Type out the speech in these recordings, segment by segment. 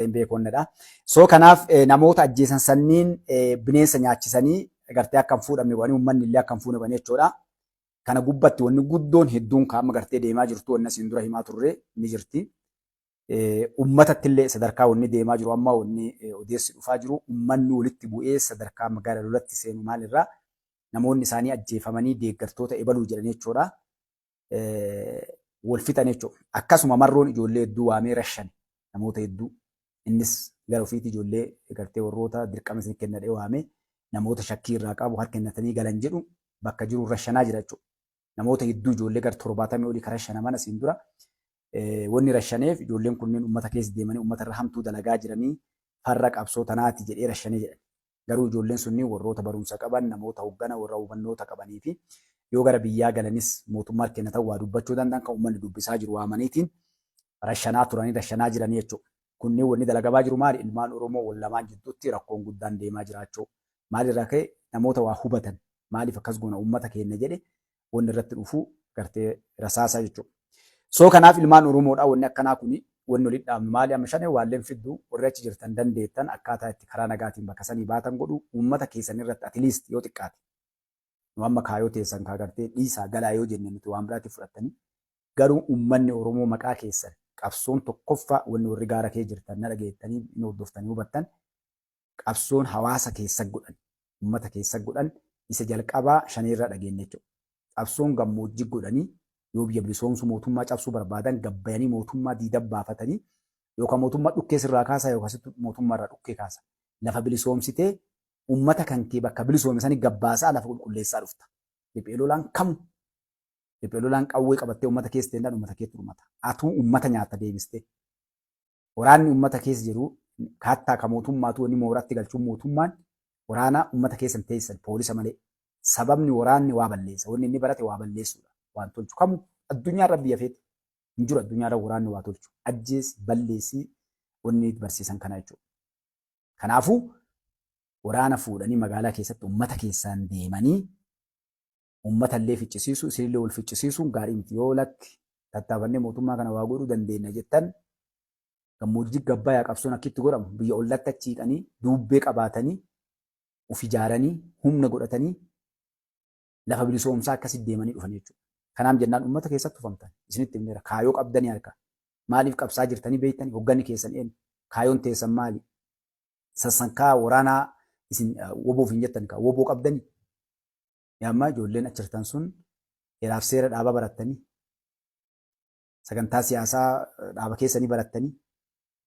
Hin beekonnedha. So kanaaf namoota ajjeesan sanniin bineensa nyaachisanii gartee akka hin fuudhamne godhanii, uummanni illee akka hin fuune godhanii jechuudha. Kana gubbatti wanni guddoon hedduun kan amma gartee deemaa jirtu, wanni asiin dura himaa turre ni jirti. Uummatatti illee sadarkaa wanni deemaa jiru, amma wanni odeessi dhufaa jiru, uummanni walitti bu'ee sadarkaa magaala lolatti seenu maalirraa namoonni isaanii ajjeefamanii deeggartoota ebaluu jedhanii jechuudha. Wal fixan jechuudha. Akkasuma Marroon ijoollee hedduu waamee rashane, namoota hedduu. Innis gara ofiitti ijoollee gartee warroota dirqama isin kennadhee waamee namoota shakkii irraa qabu harka kennatanii galan jedhu bakka jiru rashanaa jira jechuudha. Namoota hedduu, ijoollee gara 70 olii kan rashanaman asiin dura. Wanni rashaneef ijoolleen kunneen uummata keessa deemanii uummata irra hamtuu dalagaa jiranii, farra qabsoo tanaati jedhee rashanee jedhan. Garuu ijoolleen sunniin warroota barumsa qaban, namoota hoggana warra hubannoota qabanii fi yoo gara biyyaa galanis mootummaa kennatan waa dubbachuu danda'an kan uummanni dubbisaa jiru waamaniitiin rashanaa turanii rashanaa jiranii jechuudha. Kunneen wanni dalagamaa jiru maali? Ilmaan Oromoo wal lamaan jidduutti rakkoon guddaan deemaa jiraachuu. Maalirraa ka'e? Namoota waa hubatan, maaliif akkas goona uummata keenya jedhe, wanni irratti dhufu gartee rasaasaa jechuudha. So kanaaf ilmaan Oromoodhaa, wanni akkanaa kuni wanni walitti dhaabnu maali? Amma shanee waalleen fiddu, warri achi jirtan dandeettan akkaataa itti karaa nagaatiin bakka sanii baatan godhu, uummata keessan irratti at least yoo xiqqaate. Nu amma kaayoo teessan kaa gartee dhiisaa galaa yoo jenne nuti waan biraatti fudhattanii, garuu uummanni Oromoo maqaa keessan qabsoon tokkoffaa, wanni warri gaara kee jirtan na dhageettanii inni hordoftanii hubattan, qabsoon hawaasa keessa godhan, uummata keessa godhan isa jalqabaa shaneerraa dhageenye jechuudha. Qabsoon gammoojjii godhanii yoo biyya bilisoomsuu mootummaa cabsuu barbaadan gabbayanii mootummaa diidan baafatanii yookaan mootummaa dhukkee sirraa kaasaa yookaan sitti mootummaa irraa dhukkee kaasa. Lafa bilisoomsitee uummata kan kee bakka bilisoome sanii gabbaasaa lafa qulqulleessaa dhufta. Riphee lolaan kamu, riphee lolaan qawwee qabattee uummata keessa teennaan uummata keetti dhumata. Atuu uummata nyaata deebistee. Waraanni uummata keessa jiru kaattaa ka mootummaatu wanni mooratti galchuun mootummaan waraana uummata keessa hin teessan poolisa malee. Sababni waraanni waa balleessa. Wanni inni barate waa balleessuudha. Waan tolchu kamu addunyaa irra biyya feete hin jiru, addunyaa irra waraanni waa tolchu. Ajjeesi, balleessii, wanni barsiisan kana jechuudha. Kanaafuu waraana fuudhanii magaalaa keessatti uummata keessaan deemanii uummata illee ficcisiisu, isinillee wal ficcisiisuun gaarii miti. Yoo lakki, tattaafannee mootummaa kana waa godhuu dandeenya jettan, gammoojjii gabbayaa qabsoon akkitti godhamu biyya ollatti achi hiiqanii duubbee qabaatanii of ijaaranii humna godhatanii lafa bilisoomsaa akkasitti deemanii dhufan jechuudha. Kanaaf jennaan uummata keessatti tufamtan isinitti himneera. Kaayoo qabdanii harka maaliif qabsaa jirtanii beektanii? Hogganni keessan eenyu? Kaayoon teessan maali? Sassankaa waraanaa isin woboof hin jettan, kaa woboo qabdanii? Yaammaa ijoolleen achirtan sun heeraaf seera dhaabaa barattanii, sagantaa siyaasaa dhaaba keessanii barattanii,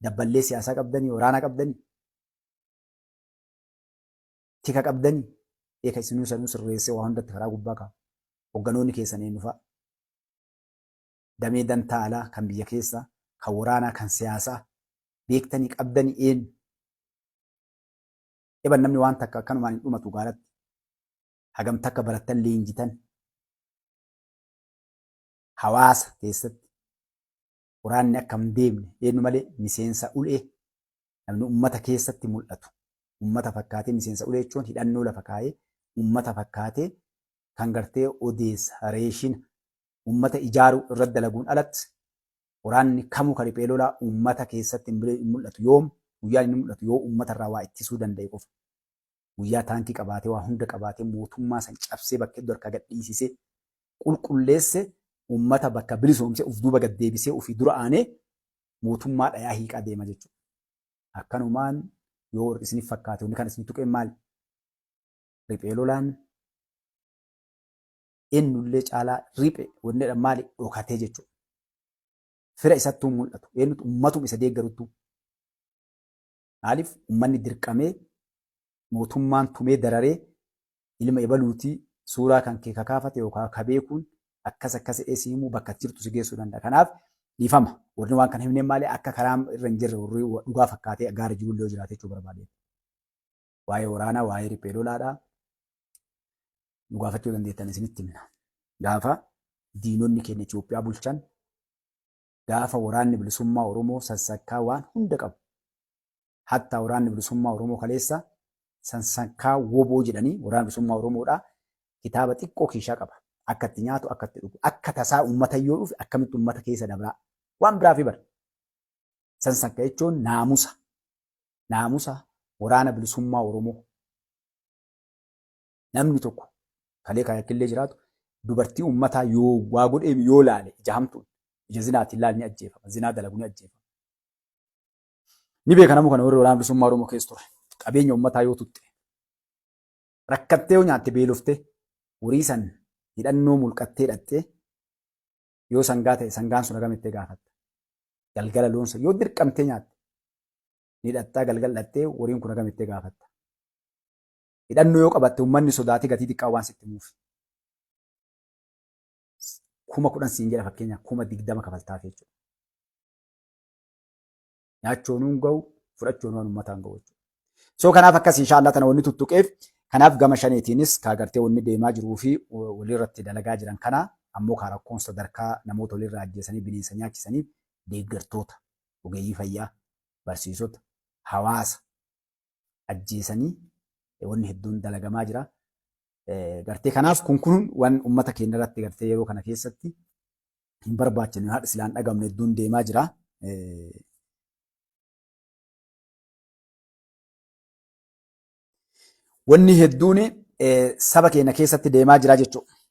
dabballee siyaasaa qabdanii, waraanaa qabdanii, tika qabdanii, eeka isinuu sanuu sirreessee waa hundatti karaa gubbaa kaa'u. Hogganoonni keessan eenyu fa'a? Damee dantaa alaa kan biyya keessaa, kan waraanaa, kan siyaasaa beektanii qabdanii eenyu? Eban namni waan takka akkanumaan hin dhumatu gaaratti. Hagam takka barattan, leenjitan? Hawaasa keessatti waraanni akka hin deemne eenyu malee miseensa ulee, namni uummata keessatti mul'atu uummata fakkaatee, miseensa ulee jechuun hidhannoo lafa kaa'ee uummata fakkaatee kan gartee odeessa reeshina uummata ijaaruu irratti dalaguun alatti waraanni kamuu kan riphee lolaa uummata keessatti hin mul'atu. Yoom guyyaan inni mul'atu? Yoo uummata irraa waa ittisuu danda'e qofa. Guyyaa taankii qabaatee, waa hunda qabaatee, mootummaa san cabsee bakka hedduu harkaa gadhiisisee qulqulleesse, uummata bakka bilisoomsee uf duuba gad deebisee ofii dura aanee mootummaa dhayaa hiiqaa deema jechuudha. Akkanumaan yoo warri isiniif fakkaate, wanni kan isin tuqeen maali? Riphee lolaan eenyullee caalaa riphe wanni jedhan maali? Dhokatee jechuudha. Fira isattuu mul'atu. Eenyutu? Uummatuma isa deeggaruttuu. Maaliif? Uummanni dirqamee mootummaan tumee dararee ilma ebaluutii suuraa kan kee kakaafate yookaan ka beekuun akkas akkas jedhee si himuu bakka jirtu si geessuu danda'a. Kanaaf dhiifama. Warri waan kana himneen maali, akka karaa irra hin jirre warri dhugaa fakkaatee gaara jirullee yoo jiraate jechuu barbaade. Waa'ee waraanaa, waa'ee riphee lolaadhaa nu gaafachuu dandeettan, isinitti himna. Gaafa diinonni keenya Itoophiyaa bulchan, gaafa waraanni bilisummaa Oromoo sassakkaa waan hunda qabu, hattaa waraanni bilisummaa Oromoo kaleessa sansakkaa woboo jedhanii, waraana bilisummaa Oromoodhaa kitaaba xiqqoo kiishaa qaba. Akka itti nyaatu, akka itti dhugu, akka tasaa uummata yoo dhufe akkamitti uummata keessa dabraa. Waan biraa fi bara. Sansakka jechuun naamusa. Naamusa Waraana Bilisummaa Oromoo namni tokko kalee kaayakkillee jiraatu dubartii ummataa yoo waa godhee yoo laale ija hamtuun ija zinaatiin laale ni ajjeefama. Zinaa dalagu ni ajjeefama. Ni beeka namu kana warri Waraana Bilisummaa Oromoo keessa ture. Qabeenya ummataa yoo tutte rakkattee yoo nyaatte beeloftee horii san hidhannoo mulqattee hidhattee yoo sangaa ta'e sangaan sun hagam ittee gaafatta. Galgala loon san yoo dirqamtee nyaatte ni hidhattaa galgala hidhattee horiin kun hagam ittee gaafatta. Hidhannoo yoo qabatte uummanni sodaatee gatii xiqqaa waan sitti himuuf. 10,000 siin jedha fakkeenyaaf 20,000 kafaltaaf jechuudha. Nyaachoonuu hin ga'u fudhachoonuu waan uummataan ga'u jechuudha. So kanaaf akkas inshaallah tana wanni tuttuqeef kanaaf gama shaneetiinis kaa gartee wanni deemaa jiruu fi walirratti dalagaa jiran kana ammoo kaa rakkoon sadarkaa namoota walirraa ajjeesanii bineensa nyaachisaniif deeggartoota ogeeyyii fayyaa barsiisota hawaasa ajjeesanii wanni hedduun dalagamaa jira. Gartee kanaaf kun kun waan uummata keenya irratti gartee yeroo kana keessatti hin barbaachifne haadha silaan dhagamne hedduun deemaa jira. Wanni hedduun saba keenya keessatti deemaa jira jechuudha.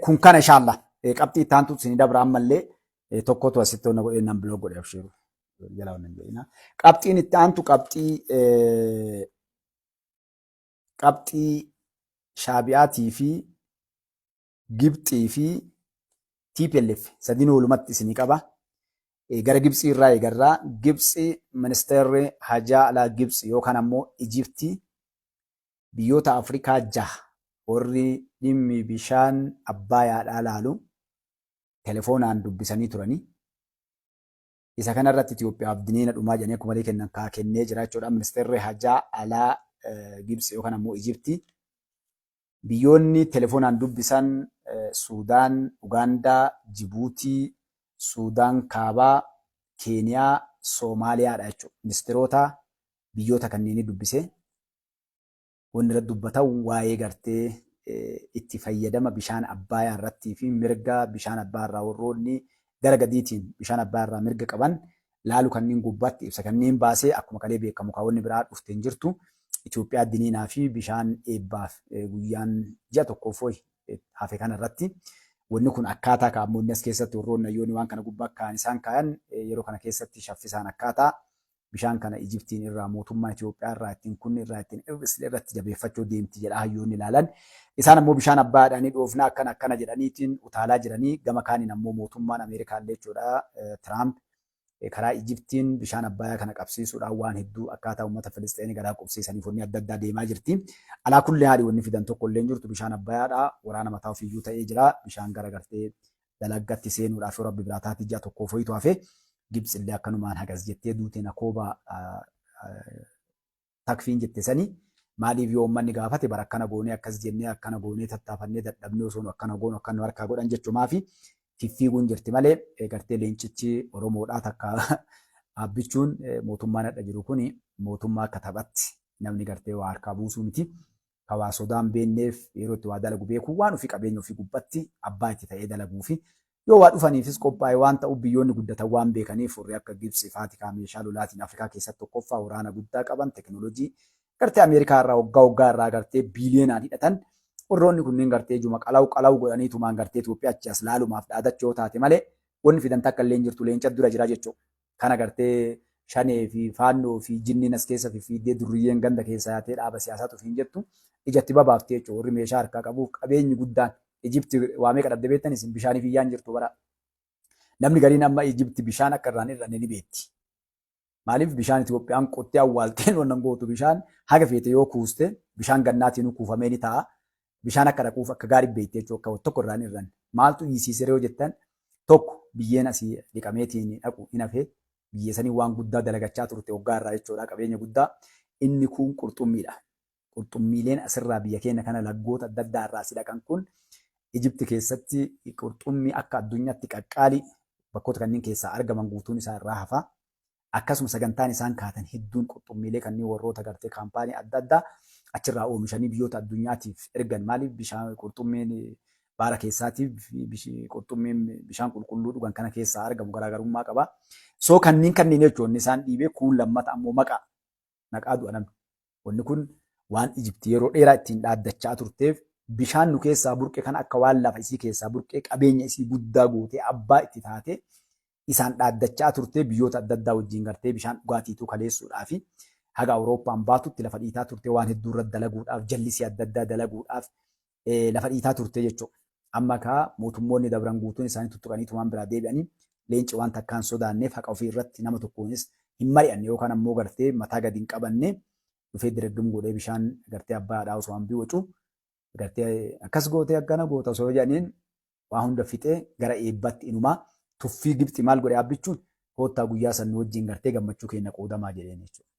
Kun kana inshallah qabxii itti aantu isin dabra ammallee tokkotu asitti onna godhee nan biloo godhe abshiiru jalaa wannan jedhina. Qabxiin itti aantu qabxii Shaabi'aatii fi Gibxii fi TPLF sadiin walumatti isinii qaba. Gara Gibxii irraa eegarraa Gibxi ministeerri hajaa alaa Gibxi yookaan ammoo Ijiptii biyyoota Afrikaa jaha warri dhimmi bishaan Abbaayaadhaa laalu telefoonaan dubbisanii turanii. Isa kana irratti Itoophiyaaf diniina dhumaa jedhanii akkuma malee kennan kaa kennee jira jechuudha. Ministeerri hajaa alaa Gibxi yookaan ammoo Ijiptii biyyoonni telefoonaan dubbisan Suudaan, Ugaandaa, Jibuutii, Suudaan Kaabaa, Keeniyaa, Soomaaliyaadha jechuudha. Ministeerota biyyoota kanneenii dubbise. Wanni irratti dubbatan waa'ee gartee itti fayyadama bishaan Abbaayaa irrattii fi mirga bishaan Abbaayaa irraa warroonni gara gadiitiin bishaan Abbaayaa irraa mirga qaban laalu kanneen gubbaatti ibsa kanneen baasee akkuma kalee beekamu kaawwanni biraa dhufte hin jirtu. Itoophiyaa diniinaa fi bishaan eebbaaf guyyaan ji'a tokkoof hafe kana irratti wanni kun akkaataa kaa'amoonni as keessatti warroonni hayyoonni waan kana gubbaa kaa'an isaan kaayan yeroo kana keessatti shaffisaan akkaataa bishaan kana Ijiptiin irraa mootummaa Itoophiyaa irraa ittiin kunni irraa ittiin hir'isne irratti jabeeffachuu deemti jedha hayyoonni ilaalan. Isaan ammoo bishaan Abbayaadhaan ni dhoofna akkana akkana jedhaniitiin utaalaa jiranii gama kaaniin ammoo mootummaan Ameerikaa illee jechuudha Tiraamp karaa Ijiptiin bishaan Abbayaa kana qabsiisuudhaan waan hedduu akkaataa uummata Filisxeenii garaa qubsiisaniif wanni adda addaa deemaa jirti. Alaa kulli haali wanni fidan tokko illee hin jirtu bishaan Abbayaadha. Waraana mataa ofiiyyuu ta'ee jira. Bishaan gara gartee dalaggatti seenuudhaaf yoo rabbi biraa taate ji'a tokkoof wayitu hafe. Gibtsi illee akkanumaan hagas jettee duute nakooba takfiin jette sani maaliif yoo uummanni gaafate bara akkana goonee akkas jennee akkana goonee tattaafannee dadhabnee osoo nu akkana goonu akkana nu harkaa godhan jechumaafi fiffiiguun jirti malee gartee leencichi Oromoodhaa takka dhaabbichuun mootummaan hadha jiru kuni mootummaa akka taphatti namni gartee waa harkaa buusuu miti. Ka waa sodaan beenneef yeroo itti waa dalagu beekuu waan ofii qabeenya ofii gubbatti abbaa itti ta'ee dalaguu fi yoo waa dhufaniifis qophaa'e waan ta'uuf biyyoonni guddatan waan beekaniif warri akka Gibtsi faati kaa meeshaa lolaatiin Afrikaa keessatti tokkoffaa waraana guddaa qaban teknoolojii gartee Ameerikaa irraa waggaa waggaa irraa gartee biiliyoonaan hidhatan warroonni kunneen gartee ijuma qalaw qalaw godhanii tumaan gartee Itoophiyaa achi as laalumaaf dhaadachoo yoo taate malee wanni fidan takka illee hin jirtu leenca dura jira jechuudha. Kana gartee shanee fi faannoo fi jinniin as keessa fiffiiddee durriyyeen ganda keessa yaatee dhaaba siyaasaa tufiin jettu ijatti babaaftee jechuudha. Warri meeshaa harkaa qabuuf qabeenyi guddaan Ijipti waa meeqa dhabde beektan isin bishaaniif iyyaan jirtu bara. Namni gariin amma Ijipti bishaan akka irraan hir'anne ni beekti. Maaliif bishaan Itoophiyaan qottee awwaalteen wannan gootu bishaan haga feete yoo kuuste bishaan gannaatiin kuufamee ni ta'a. Bishaan akka dhaquuf akka gaarii beekti jechuudha akka tokko irraan hir'anne. Maaltu iyyisiisere yoo jettan tokko biyyeen asii dhiqameetiin dhaqu hin hafe biyyee sanii waan guddaa dalagachaa turte waggaa irraa jechuudha qabeenya guddaa inni kun qurxummiidha. Qurxummiileen asirraa biyya keenya kana laggoota adda addaa irraa asii dhaqan kun Ijipti keessatti qurxummii akka addunyaatti qaqqaalii bakkoota kanneen keessaa argaman guutuun isaa irraa hafa. Akkasuma sagantaan isaan kaatan hedduun qurxummiilee kanneen warroota gartee kaampaanii adda addaa Achirraa oomishanii biyyoota addunyaatiif ergan. Maaliif bishaan qurxummiin baara keessaatiif qurxummiin bishaan qulqulluu dhugan kana keessaa argamu garaagarummaa qaba. So kanneen kanneen jechuun isaan dhiibee kuun lammata ammoo maqaa maqaa du'a namni. Wanni kun waan Ijipti yeroo dheeraa ittiin dhaaddachaa turteef bishaan nu keessaa burqe kana akka waan lafa isii keessaa burqee qabeenya isii guddaa gootee abbaa itti taatee isaan dhaaddachaa turtee biyyoota adda addaa wajjin gartee bishaan dhugaatiituu kaleessuudhaa fi haga Awurooppaan baatutti lafa dhiitaa turte waan hedduu irra dalaguudhaaf jallisii adda addaa dalaguudhaaf lafa dhiitaa turte jechuudha. Amma kaa mootummoonni dabran guutuun isaanii tuttuqaniitumaan biraa deebi'anii leenci waan takkaan sodaanneef haqa ofii irratti nama tokkoonis hin mari'anne yookaan ammoo gartee mataa gadi hin qabanne dhufee diraggim godhee bishaan gartee abbaadhaa osoo hambii wacu gartee akkas gootee akkana goota osoo jedhaniin waa hunda fixee gara eebbatti inumaa tuffii Gibxi maal godhe abbichuun koottaa guyyaa san nu wajjin gartee gammachuu keenya qoodamaa jedheen jechuudha.